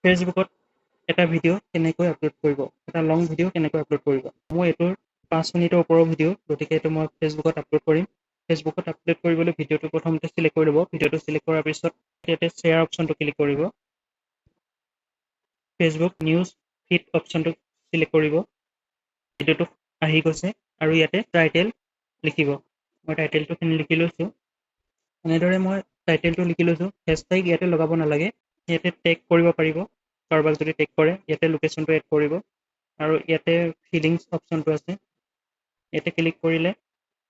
ফেচবুকত এটা ভিডিঅ' কেনেকৈ আপলোড কৰিব, এটা লং ভিডিঅ' কেনেকৈ আপলোড কৰিব। মোৰ এইটোৰ 5 মিনিটৰ ওপৰৰ ভিডিঅ', গতিকে এইটো মই ফেচবুকত আপলোড কৰিম। ফেচবুকত আপলোড কৰিবলৈ ভিডিঅ'টো প্ৰথমতে চিলেক্ট কৰি ল'ব। ভিডিঅ'টো চিলেক্ট কৰাৰ পিছত ইয়াতে শ্বেয়াৰ অপশ্যনটো ক্লিক কৰিব। ফেচবুক নিউজ ফিড অপশ্যনটো চিলেক্ট কৰিব। ভিডিঅ'টো আহি গৈছে আৰু ইয়াতে টাইটেল লিখিব। মই টাইটেলটো লিখি লৈছোঁ। এনেদৰে মই টাইটেলটো লিখি লৈছোঁ। হেচটেগ ইয়াতে লগাব নালাগে। ইয়াতে টেগ কৰিব পাৰিব, কাৰোবাক যদি টেগ কৰে। ইয়াতে লোকেশ্যনটো এড কৰিব আৰু ইয়াতে ফিলিংছ অপশ্যনটো আছে। ইয়াতে ক্লিক কৰিলে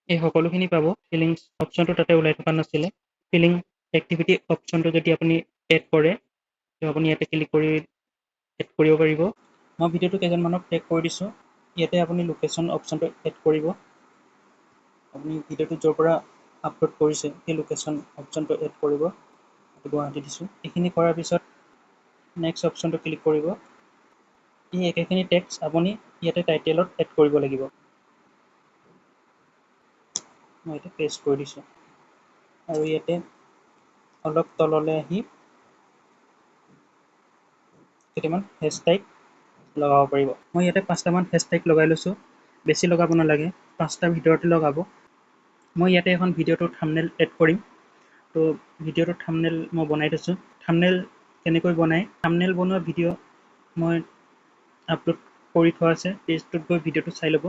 এই সকলোখিনি পাব। ফিলিংছ অপশ্যনটো তাতে ওলাই থকা নাছিলে। ফিলিং এক্টিভিটি অপশ্যনটো যদি আপুনি এড কৰে, তো আপুনি ইয়াতে ক্লিক কৰি এড কৰিব পাৰিব। মই ভিডিঅ'টো কেইজনমানক টেগ কৰি দিছোঁ। ইয়াতে আপুনি লোকেশ্যন অপশ্যনটো এড কৰিব। আপুনি ভিডিঅ'টো য'ৰ পৰা আপলোড কৰিছে, সেই লোকেশ্যন অপশ্যনটো এড কৰিব। গুৱাহাটী দিছোঁ। এইখিনি কৰাৰ পিছত নেক্সট অপশ্যনটো ক্লিক কৰিব। এই একেখিনি টেক্সট আপুনি ইয়াতে টাইটেলত এড কৰিব লাগিব। মই ইয়াতে পেষ্ট কৰি দিছোঁ আৰু ইয়াতে অলপ তললৈ আহি কেইটামান হেচটেগ লগাব পাৰিব। মই ইয়াতে পাঁচটামান হেচটেগ লগাই লৈছোঁ। বেছি লগাব নালাগে, পাঁচটাৰ ভিতৰতে লগাব। মই ইয়াতে এখন ভিডিঅ'টোৰ থাম্বনেইল এড কৰিম। তো ভিডিঅ'টোৰ থাম্বনেইল মই বনাই থৈছোঁ। থাম্বনেইল কেনেকৈ বনায়, থাম্বনেইল বনোৱা ভিডিঅ' মই আপলোড কৰি থোৱা আছে। পেজটোত গৈ ভিডিঅ'টো চাই ল'ব।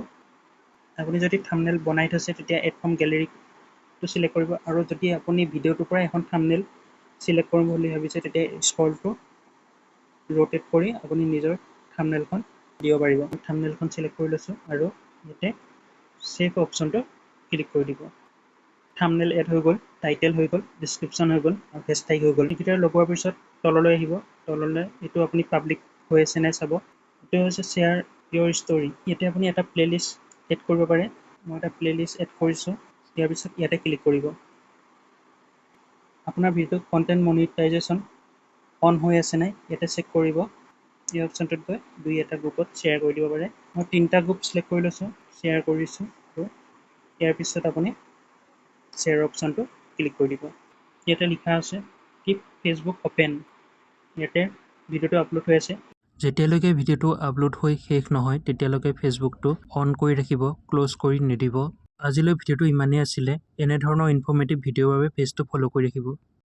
আপুনি যদি থাম্বনেইল বনাই থৈছে, তেতিয়া এড ফ্ৰম গেলেৰীটো চিলেক্ট কৰিব আৰু যদি আপুনি ভিডিঅ'টোৰ পৰা এখন থাম্বনেইল চিলেক্ট কৰিম বুলি ভাবিছে, তেতিয়া স্ক্ৰলটো ৰোটেট কৰি আপুনি নিজৰ থাম্বনেইলখন দিব পাৰিব। থাম্বনেইলখন চিলেক্ট কৰি লৈছোঁ আৰু ইয়াতে ছেভ অপশ্যনটো ক্লিক কৰি দিব। থাম্বনেইল এড হৈ গ'ল, টাইটেল হৈ গ'ল, ডিছক্ৰিপশ্যন হৈ গ'ল আৰু হেচটেগ হৈ গ'ল। এইকেইটা লগোৱাৰ পিছত তললৈ আহিব। তললৈ এইটো আপুনি পাব্লিক হৈ আছে নাই চাব। এইটো হৈছে শ্বেয়াৰ ইয়ৰ ষ্টৰী। ইয়াতে আপুনি এটা প্লে'লিষ্ট এড কৰিব পাৰে। মই এটা প্লে'লিষ্ট এড কৰিছোঁ। ইয়াৰ পিছত ইয়াতে ক্লিক কৰিব। আপোনাৰ ভিডিঅ'টো কণ্টেণ্ট মনিটাইজেশ্যন অন হৈ আছে নাই, ইয়াতে চেক কৰিব। এই অপশ্যনটোত গৈ দুই এটা গ্ৰুপত শ্বেয়াৰ কৰি দিব পাৰে। মই তিনিটা গ্ৰুপ চিলেক্ট কৰি লৈছোঁ, শ্বেয়াৰ কৰিছোঁ আৰু ইয়াৰ পিছত আপুনি শ্বেয়াৰ অপশ্যনটো ক্লিক কৰি দিব। ইয়াতে লিখা আছে "কিপ ফেচবুক অ'পেন"। ইয়াতে ভিডিঅ'টো আপলোড হৈ আছে। যেতিয়ালৈকে ভিডিঅ'টো আপলোড হৈ শেষ নহয়, তেতিয়ালৈকে ফেচবুকটো অন কৰি ৰাখিব, ক্ল'জ কৰি নিদিব। আজিলৈ ভিডিঅ'টো ইমানেই আছিলে। এনেধৰণৰ ইনফৰ্মেটিভ ভিডিঅ'ৰ বাবে পেজটো ফ'ল' কৰি ৰাখিব।